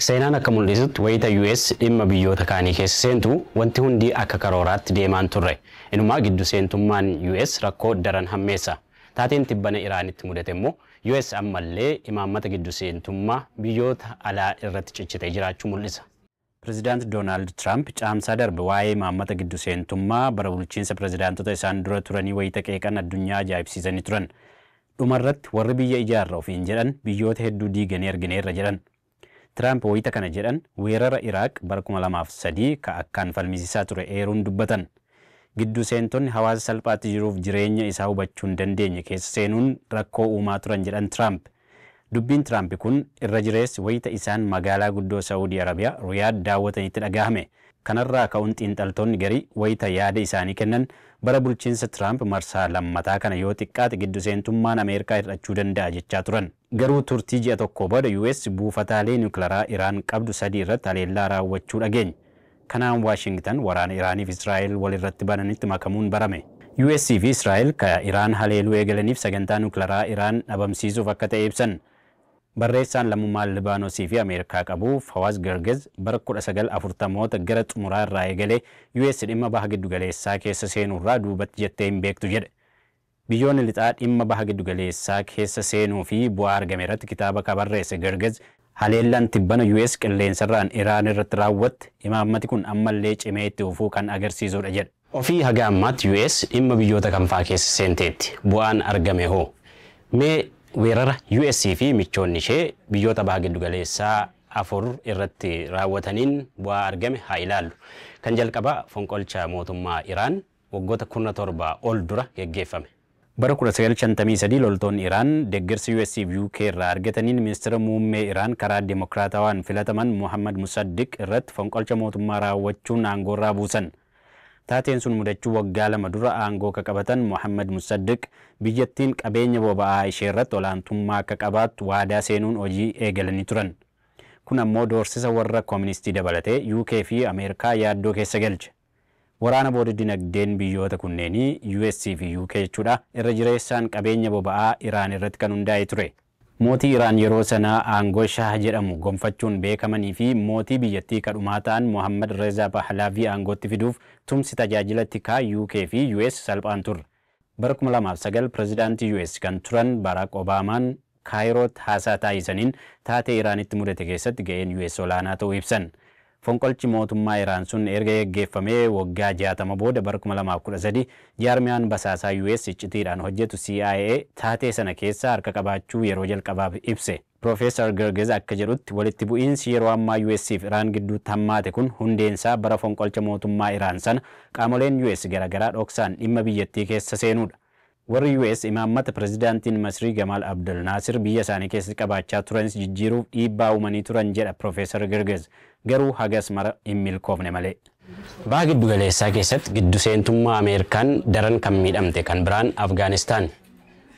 Seenaan akka mul'isutti wayita US dhimma biyyoota kaanii keessa seentu wanti hundi akka karooraatti deemaan turre. Inumaa giddu seentummaan US rakkoo daran hammeessa. Taateen tibbana Iraanitti mudate immoo US ammallee imaammata giddu seentummaa biyyoota alaa irratti cichitee jiraachuu mul'isa. Pireezidaant Doonaald Tiraamp caamsaa darbe waa'ee imaammata giddu seentummaa bara bulchiinsa pireezidaantota isaan dura turanii wayita qeeqan addunyaa ajaa'ibsiisanii turan. Dhumarratti warri biyya ijaarra ofiin jedhan biyyoota hedduu diiganii argineerra jedhan. Tiraamp wayita kana jedhan weerara Iraaq bara 2003 ka akkaan falmisiisaa ture eeruun dubbatan. Giddu seentonni hawaasa salphaatti jiruuf jireenya isaa hubachuu hin dandeenye keessa seenuun rakkoo uumaa turan jedhan Tiraamp. Dubbiin Tiraamp kun irra jireessi wayita isaan magaalaa guddoo Saa'udii Arabiyaa Riyaad daawwatanitti dhagahame. Kanarraa ka'uun xiinxaltoonni garii wayita yaada isaanii kennan bara bulchiinsa Tiraamp marsaa lammataa kana yoo xiqqaate giddu seentummaan Ameerikaa hir'achuu danda'a jechaa turan. Garuu turtii ji'a tokko booda US buufataalee niwukilaraa Iraan qabdu sadii irratti haleellaa raawwachuu dhageenye. Kanaan Waashingtan waraana Iraaniif Israa'el walirratti bananitti makamuun barame. US fi Israa'el ka Iraan haleeluu eegalaniif sagantaa niwukilaraa Iraan dhabamsiisuuf akka ta'e ibsan. Barreessaan lammummaa Libaanosii fi Ameerikaa qabu Fawaaz Gergez bara 1940moota gara xumuraa irraa eegalee US dhimma baha giddugaleessaa keessa seenuurraa duubatti jettee hin beektu jedhe. Biyyoonni lixaa dhimma baha giddugaleessaa keessa seenuu fi bu'aa argame irratti kitaaba ka barreesse Gergez haleellaan tibbana US qilleensarraan Iraan irratti raawwatte imaammati kun ammallee cimee itti fufuu kan agarsiisudha jedhe. Ofii haga ammaatti US dhimma biyyoota kam fa'aa keessa seenteetti? Bu'aan argame hoo? Mee weerara US fi michoonni ishee biyyoota baha giddugaleessaa afur irratti raawwataniin bu'aa argame haa ilaallu. Kan jalqabaa fonqolcha mootummaa Iraan waggoota 17 ol dura geggeeffame. Bara 1953 loltoonni Iraan deeggarsa US fi UK irraa argataniin ministeera muummee Iraan karaa dimokiraatawaan filataman Muhammad Musaddiq irratti fonqolcha mootummaa raawwachuun aangoorraa buusan. Taateen sun mudachuu waggaa 2 dura aangoo akka qabatan Muhammad Musaddiq biyyattiin qabeenya boba'aa ishee irratti olaantummaa akka qabaattu waadaa seenuun hojii eegalanii turan. Kun ammoo doorsisa warra kooministii dabalatee UK fi Ameerikaa yaaddoo keessa galche. Waraana booda dinagdeen biyyoota kunneenii US fi UK jechuudha irra jireessaan qabeenya boba'aa Iraan irratti kan hundaa'e ture. Mootii Iraan yeroo sanaa aangoo Shah jedhamu gonfachuun beekamanii fi mootii biyyattii kadhumaa ta'an Muhammad Reza Pahlavi aangootti fiduuf tumsi tajaajila tikaa UK fi US salphaan turre. Bara 2009 pireezidaantii US kan turan Barack Obaamaan Kaayirootti haasaa taasisaniin taatee Iraanitti mudate keessatti ga'een US olaanaa ta'uu ibsan. Fonqolchi mootummaa Iraan sun erga geggeeffamee waggaa 60 booda bara 2013 jaarmiyaan basaasaa US iccitiidhaan hojjetu CIA taatee sana keessa harka qabaachuu yeroo jalqabaaf ibse. Piroofeesar Gergez akka jedhutti walitti bu'iinsi yeroo ammaa US fi Iraan gidduutti hammaate kun hundeensaa bara fonqolcha mootummaa Iraan sana qaamoleen US garaagaraa dhoksaan dhimma biyyattii keessa seenuudha. Warri US imaammata pireezidaantiin Masrii Gamaal Abdel Naasir biyya isaanii keessatti qabaachaa turanis jijjiiruuf dhiibbaa uumanii turan jedha Piroofeesar Gergez. Garuu hagas mara hin milkoofne malee. Baha giddugaleessaa keessatti giddu seentummaa Ameerikaan daran kan miidhamte kan biraan Afgaanistaan.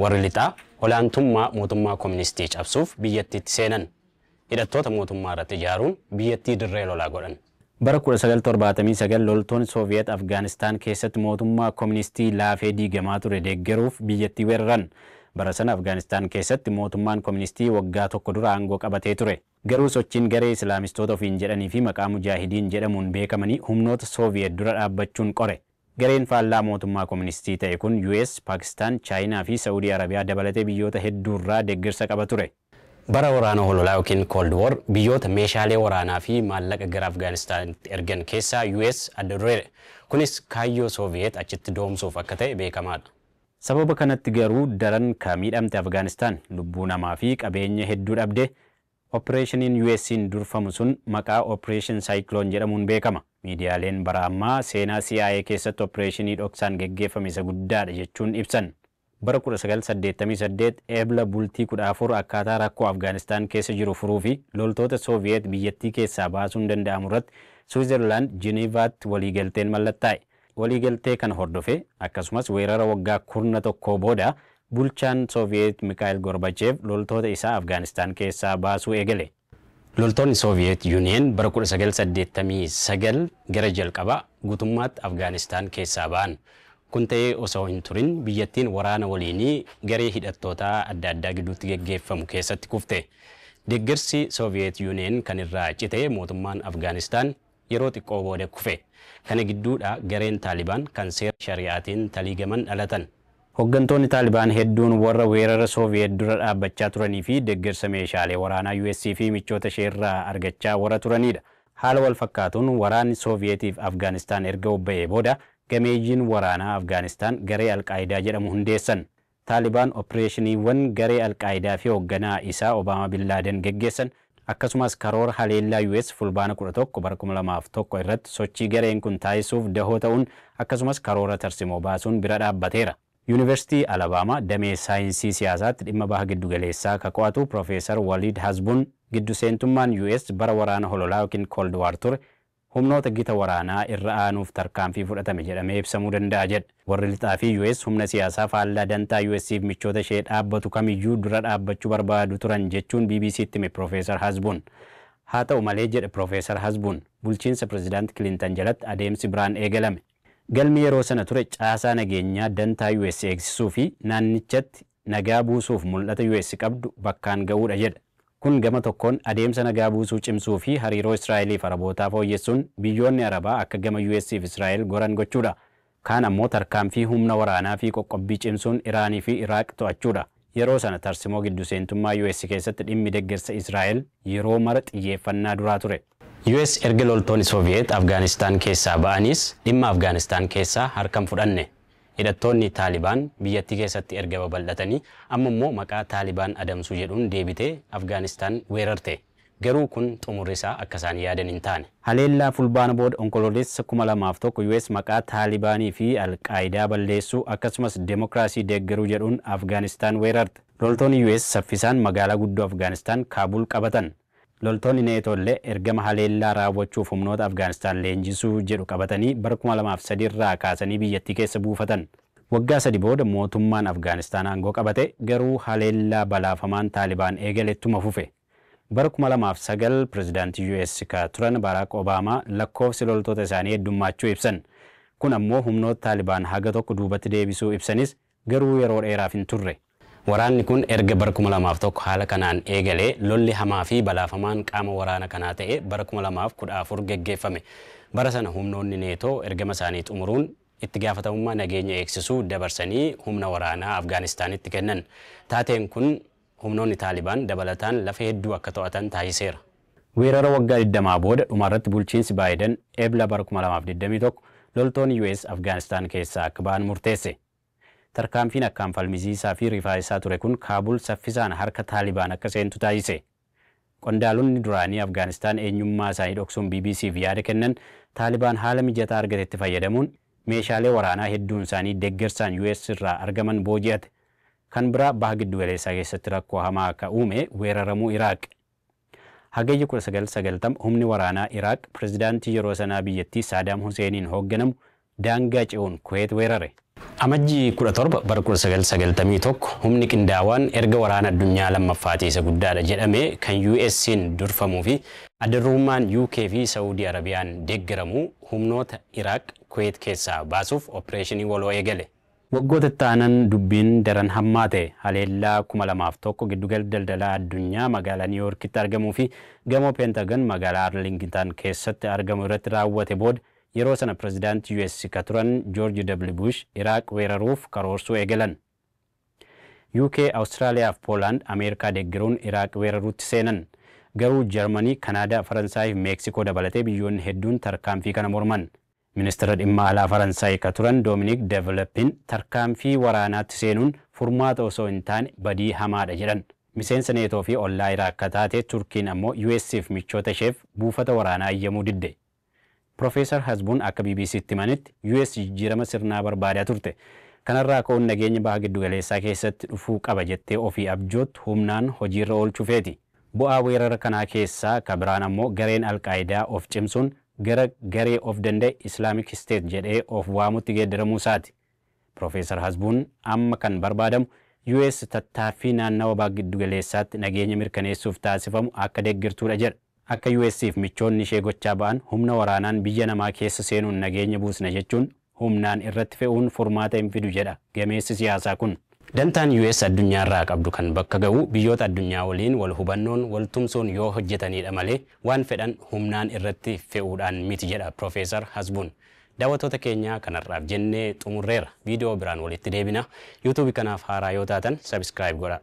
Warri lixaa olaantummaa mootummaa kooministii cabsuuf biyyattiitti seenan. Hidhattoota mootummaa irratti ijaaruun biyyattii dirree lolaa godhan. Bara 1979 loltoonni Sooviyeet Afgaanistaan keessatti mootummaa kooministii laafee diigamaa ture deeggaruuf biyyattii weeraran. Bara sana Afgaanistaan keessatti mootummaan kooministii waggaa 1 dura aangoo qabatee ture. Garuu sochiin garee Islaamistoota ofiin jedhanii fi maqaa Mujaahidiin jedhamuun beekamanii humnoota Sooviyeet dura dhaabbachuun qore. Gareen faallaa mootummaa kooministii ta'e kun US, Paakistaan, Chaayinaa fi Saa'udii Arabiyaa dabalatee biyyoota hedduurraa deeggarsa qaba ture. Bara waraana hololaa yookiin Cold War biyyoota meeshaalee waraanaa fi maallaqa gara Afgaanistaanitti ergan keessaa US adda dureedha. Kunis kaayyoo Sooviyeet achitti doomsuuf akka ta'e beekamaadha. Sababa kanatti garuu daran ka miidhamte Afgaanistaan lubbuu namaa fi qabeenya hedduu dhabde. Opereeshiniin US'n durfamu sun maqaa Operation Cyclone jedhamuun beekama. Miidiyaaleen bara ammaa seenaa CIA keessatti opereeshinii dhoksaan geggeeffame isa guddaadha jechuun ibsan. Bara 1988 eebla bultii 14 akkaataa rakkoo Afgaanistaan keessa jiru furuu fi loltoota Sooviyeet biyyattii keessaa baasuun danda'amu irratti Switzerland Jineevaatti waliigalteen mallattaa'e. Waliigaltee kana hordofee akkasumas weerara waggaa 11 booda bulchaan Sooviyeet Mikaa'el Gorbachev loltoota isaa Afgaanistaan keessaa baasuu eegale. Loltoonni Sooviyeet Yuuniyeen bara 1989 gara jalqabaa guutummaatti Afgaanistaan keessaa ba'an. Kun ta'ee osoo hin turin biyyattiin waraana waliinii garee hidhattootaa adda addaa gidduutti geggeeffamu keessatti kufte. Deeggarsi Sooviyeet Yuuniyeen kan irraa cite mootummaan Afgaanistaan yeroo xiqqoo booda kufe. Kana gidduudha gareen Taalibaan kan seera shari'aatiin taliigaman dhalatan. Hooggantoonni Taalibaan hedduun warra weerara Sooviyeet dura dhaabbachaa turanii fi deeggarsa meeshaalee waraanaa US fi michoota ishee irraa argachaa warra turanidha. Haala wal fakkaatuun waraanni Sooviyeetiif Afgaanistaan erga bobba'ee booda gameeyyiin waraanaa Afgaanistaan garee Alqaayidaa jedhamu hundeessan. Taalibaan opereeshiniiwwan garee Alqaayidaa fi hoogganaa isaa Obaama Bin Laaden geggeessan, akkasumas karoora haleellaa US Fulbaana 11 bara 2001 irratti sochii gareen kun taasisuuf dahoo ta'uun, akkasumas karoora tarsimoo baasuun bira dhaabbateera. Yuunivarsiitii Alabaamaa damee saayinsii siyaasaatti dhimma baha giddugaleessaa ka qo'atu Profeesar Waliid Hasbuun, giddu seentummaan US bara waraana hololaa yookiin Cold War ture humnoota gita waraanaa irra aanuuf tarkaanfii fudhatame jedhamee ibsamuu danda'a jedha. Warri lixaa fi US humna siyaasaa faallaa dantaa US fi michoota ishee dhaabbatu kamiyyuu dura dhaabbachuu barbaadu turan jechuun BBCtti hime Profeesar Hasbuun. Haa ta'u malee, jedhe Profeesar Hasbuun, bulchiinsa Pireezidaant Kilintan jalatti adeemsi biraan eegalame. Galmi yeroo sana ture caasaa nageenyaa dantaa US eegsisuu fi naannichatti nagaa buusuuf mul'ata US qabdu bakkaan ga'uudha jedha. Kun gama tokkoon adeemsa nagaa buusuu cimsuu fi hariiroo Israa'elii fi Arabootaa fooyyessuun biyyoonni Arabaa akka gama US fi Israa'el goran gochuudha. Kaan ammoo tarkaanfii humna waraanaa fi qoqqobbii cimsuun Iraanii fi Iraaq to'achuudha. Yeroo sana tarsimoo giddu seentummaa US keessatti dhimmi deeggarsa Israa'el yeroo mara xiyyeeffannaa duraa ture. US erga loltoonni Sooviyeet Afgaanistaan keessaa ba'anis dhimma Afgaanistaan keessaa harka hin fudhanne. Hidhattoonni Taalibaan biyyattii keessatti erga babal'atanii amma immoo maqaa Taalibaan adamsuu jedhuun deebitee Afgaanistaan weerarte. Garuu kun xumurri isaa akka isaan yaadan hin taane. Haleellaa Fulbaana booda Onkoloolessa 2001 US maqaa Taalibaanii fi Alqaayidaa balleessuu, akkasumas demokiraasii deeggaruu jedhuun Afgaanistaan weerarte. Loltoonni US saffisaan magaalaa guddoo Afgaanistaan Kaabul qabatan. Loltoonni Neetoo illee ergama haleellaa raawwachuuf humnoota Afgaanistaan leenjisuu jedhu qabatanii bara 2003 irraa kaasanii biyyattii keessa buufatan. Waggaa 3 booda mootummaan Afgaanistaan aangoo qabate, garuu haleellaa balaafamaan Taalibaan eegalettuma fufe. Bara 2009 pireezidaantii US ka turan Barack Obaamaa lakkoofsi loltoota isaanii heddummaachuu ibsan. Kun ammoo humnoota Taalibaan haga tokko duubatti deebisuu ibsanis, garuu yeroo dheeraaf hin turre. Waraanni kun erga bara 2001 haala kanaan eegalee lolli hamaa fi balaafamaan qaama waraana kanaa ta'e bara 2014 geggeeffame. Bara sana humnoonni Neetoo ergama isaanii xumuruun itti gaafatamummaa nageenya eegsisuu dabarsanii humna waraanaa Afgaanistaanitti kennan. Taateen kun humnoonni Taalibaan dabalataan lafa hedduu akka to'atan taasiseera. Weerara waggaa 20 booda dhumarratti bulchiinsi Baayiden Ebla bara 2021 loltoonni US Afgaanistaan keessaa akka ba'an murteesse. Tarkaanfiin akkaan falmisiisaa fi rifaasaa ture kun Kaabul saffisaan harka Taalibaan akka seentu taasise. Qondaalonni duraanii Afgaanistaan eenyummaa isaanii dhoksuun BBCf yaada kennan, Taalibaan haala mijataa argatetti fayyadamuun meeshaalee waraanaa hedduun isaanii deeggarsaan US irraa argaman booji'ate. Kan biraa baha giddugaleessaa keessatti rakkoo hamaa akka uume weeraramuu Iraaq. Hagayya 1990 humni waraanaa Iraaq pireezidaantii yeroo sanaa biyyattii Saadaam Huseeniin hoogganamu daangaa ce'uun Kuweet weerare. Amajjii 17 bara 1991 humni qindaawaan erga waraana addunyaa lammaffaatii isa guddaadha jedhame kan US'n durfamuu fi addarrummaan UK fi Saawudii Arabiyaan deeggaramu humnoota Iraaq Kuweet keessaa baasuuf opereeshinii waloo eegale. Waggoota itti aanan dubbiin daran hammaate. Haleellaa 2001 giddugala daldalaa addunyaa magaalaa Niiwuorkitti argamuu fi gamoo Peentagon magaalaa Arlington keessatti argamu irratti raawwate booda, yeroo sana pireezidaantii US ka turan George W. Bush Iraaq weeraruuf karoorsuu eegalan. UK, Awustiraaliyaa fi Poolaand Ameerikaa deeggaruun Iraaq weeraruutti seenan. Garuu Jarmanii, Kanaadaa, Faransaay fi Meeksikoo dabalatee biyyoonni hedduun tarkaanfii kana morman. Ministeera dhimma alaa Faransaay ka turan Doominik Developin tarkaanfii waraanaatti seenuun furmaata osoo hin taane badii hamaadha jedhan. Miseensa Neetoo fi ollaa Iraaq ka taate Turkiin ammoo US fi michoota isheef buufata waraanaa eeyyamuu didde. Profeesar Hasbuun akka BBCtti himanitti, US jijjiirama sirnaa barbaadaa turte. Kanarraa ka'uun nageenya baha giddugaleessaa keessatti dhufuu qaba jettee ofii abjoottu humnaan hojiirra oolchuu feeti. Bu'aa weerara kanaa keessaa ka biraan ammoo gareen Alqaayidaa of cimsuun gara garee of danda'e Islamic State jedhee of waamutti geeddaramuu isaati. Profeesar Hasbuun amma kan barbaadamu US tattaaffii naannawa baha giddugaleessaatti nageenya mirkaneessuuf taasifamu akka deeggartuudha jedha. Akka US fi michoonni ishee gochaa ba'an humna waraanaan biyya namaa keessa seenuun nageenya buusna jechuun humnaan irratti fe'uun furmaata hin fidu jedha gameessi siyaasaa kun. Dantaan US addunyaarraa qabdu kan bakka ga'u biyyoota addunyaa waliin wal hubannoon wal tumsuun yoo hojjetanidha malee waan fedhan humnaan irratti fe'uudhaan miti jedha Profeesar Hasbuun. Daawwattoota keenya kanarraaf jennee xumurreera. Viidiyoo biraan walitti deebina. YouTube kanaaf haaraa yoo taatan subscribe godhaa.